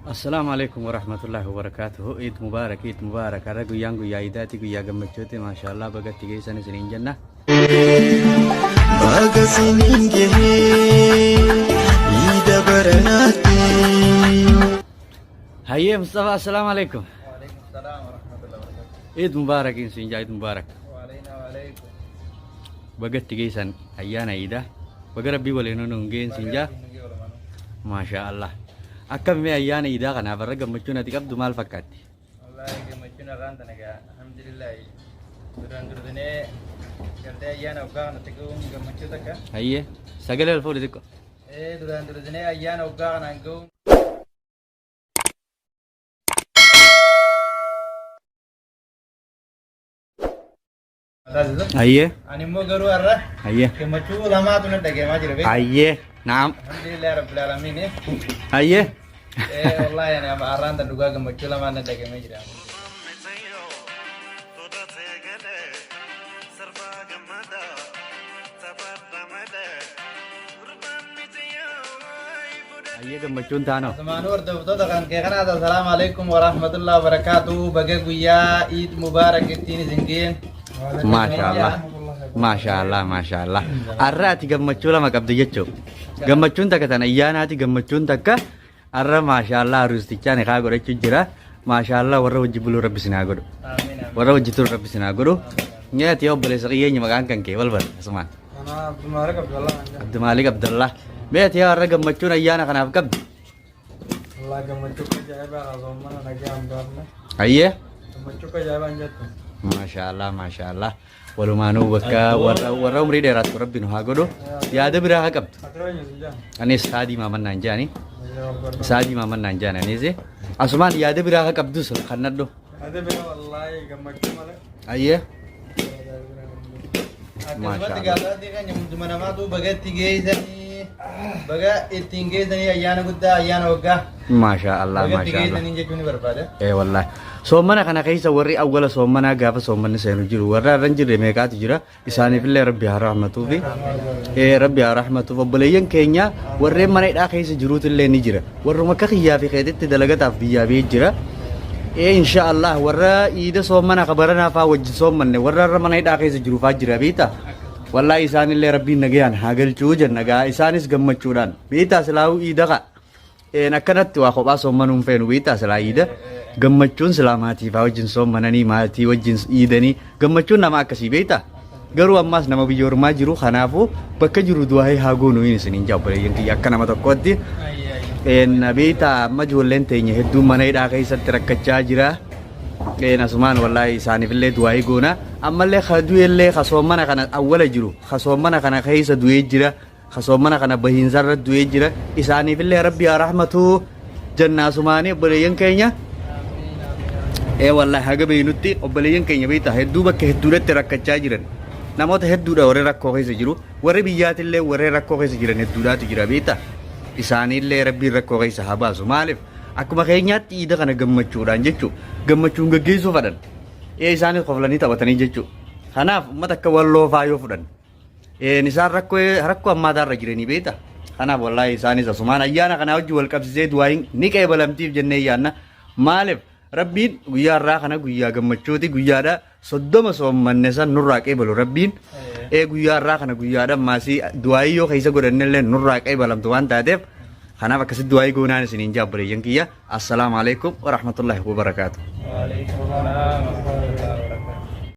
Assalaamu alaikum warahmatullahi wabarakaatuhu. Iid mubaarak, Iid mubaarak. Har'a guyyaan guyyaa iidaati, guyyaa gammachuuti. Maashaallah bagatti geessan isiniin jenna. Baga siniin gahee iida baranaatti. Hayyee Mustafa, assalaamu alaikum. وعليكم السلام ورحمة الله وبركاته. Iid mubaarak isin jaa, Iid mubaarak. وعلينا وعليكم. Bagatti geessan ayyaana iidaa. Baga rabbii waliin nu hin geensin siin jaa. Maashaa Allah. Akkam mee ayyaana iidaa kanaaf har'a gammachuun ati qabdu maal fakkaatti? Wallaahi gammachuun har'aan tana gaa alhamdulillah duraan dursinee gartee ayyaana waggaa kanatti ga'uun gammachuu takka. Hayyee sagalee ol fuudhi xiqqo. Ee duraan dursinee ayyaana waggaa kanaan ga'uun Hayyee Ani immoo garuu har'a hayyee gammachuu lamaatu na dhagahamaa jira beektaa. hayyee naam Alhamdulillah rabbil alamin. hayyee. Eh wallahi ani amma har'aan tan dhugaa gammachuu lamaan na dhagahamee jira. Hayyee gammachuun taanoo. Asumaanuu hordoftoota kan kee kanaas assalaamu alaikum warahmatullahi wabarakaatuh baga guyyaa Iid Mubaarak ittiin isin ga'een. Maashaallah. Maashaallah maashaallah. Har'a ati gammachuu lama qabdi jechuudha. Gammachuun takka tan ayyaanaati gammachuun takka har'a maashaallah aruustichaa nikaa godhachuu jira. Maashaallah warra wajji buluu rabbi sinaa godhu. Amiin amiin. Warra wajji turu rabbi sinaa godhu. Nyaati obboleessa qiyyeenya maqaan kan kee wal bara asumaan. Ana Abdulmalik Abdullah. Abdulmaalik Abdullah. Mee ati har'a gammachuun ayyaana kanaaf qabdi? Allah gammachuu ajaa'ibaa haasawwan nagaa hin baafne. Hayyee. Gammachuu ajaa'ibaa hin jettu. Maashaallah maashaallah. Walumaanuu bakka warra warra umrii dheeraatu rabbi nu haa godhu. Yaada biraa haa qabdu. Ati eenyu si jaa? Anis Saadii Maamannaan jaani. Saadii Maamannaan jaani anis. Asumaan yaada biraa haa qabdus kan nadhu. Ati bira wallaahi gammachuu malee. Ayyee. Akkasumatti gaazexaa keenya hunduma namaatu baga itti geessanii baga ittiin geessanii ayyaana guddaa ayyaana waggaa Maashaa Allah baga itti maashaa Allah. geessanii jechuun ni barbaada. Ee wallaahi. Soommana kana keessa warri awwala soommanaa gaafa soommanni seenu jiru warra irra hin jirre meeqaatu jira isaaniifillee rabbi haa rahmatuufi ee rabbi haa rahmatuuf obboleeyyan keenya warreen mana hidhaa keessa jiruutillee ni jira warruma akka kiyyaa fi keetitti dalagataaf biyyaa biyya jira ee insha Allah warra iida soommana ka baranaa faa wajjin soommanne warra irra mana hidhaa keessa jiru faa jira beektaa wallaahi isaanillee rabbiin nagayaan haa galchuu jenna gaa isaanis gammachuudhaan beektaa silaa'uu iida kaa Een akkanatti waa kophaa soommanuu hin feenu beektaa silaa iida gammachuun silaa maatii faa wajjin soommananii maatii wajjin iidanii gammachuun nama akkasii beektaa garuu ammaas nama biyya ormaa jiru kanaafuu bakka jiru du'aa'ee haa goonu hin isiniin jaa obboleeyyan kiyya akka nama tokkootti een beektaa amma ijoolleen teenya hedduun mana hidhaa keessatti rakkachaa jira een asumaan wallaahi isaaniifillee du'aa'ee goona ammallee ka du'ellee ka soommana kana awwala jiru ka soommana kana keessa du'ee jira Ka soommana kana bahiinsa irratti du'ee jira. Isaaniifillee Rabbi haa rahmatu jenna asumaanii obboleeyyan keenya. Ee wallahi haga beeynutti obboleeyyan keenya beektaa hedduu bakka hedduudhatti rakkachaa jiran. Namoota hedduudha warri rakkoo keessa jiru. Warri biyyaatillee warri rakkoo keessa jiran hedduudhaatu jira beektaa. Isaaniillee Rabbiin rakkoo keessa haa baasu. Maaliif akkuma keenyaatti iida kana gammachuudhaan jechuudha. Gammachuun gaggeessuu fadhan. Ee isaanis koflanii taphatanii jechuudha. Kanaaf uummata akka walloo faa yoo fudhan. Een isaan rakkoo rakkoo hammaataa irra jiranii beekta. Kanaaf wallaahi isaanis asumaan ayyaana kanaa wajjin wal qabsiisee du'aayin ni qeebalamtiif jennee yaanna. Maaliif rabbiin guyyaa irraa kana guyyaa gammachuuti guyyaadha 30 soommanne san nurraa qeebalu rabbiin. Ee guyyaa irraa kana guyyaadha maasii du'aayii yoo keessa godhannellee nurraa qeebalamtu waan taateef kanaaf akkasitti du'aayii goonaan isiniin jaa obboleeyyan kiyya. Assalaamu alaikum warahmatullahi wabarakaatu. Waalaikum salaam.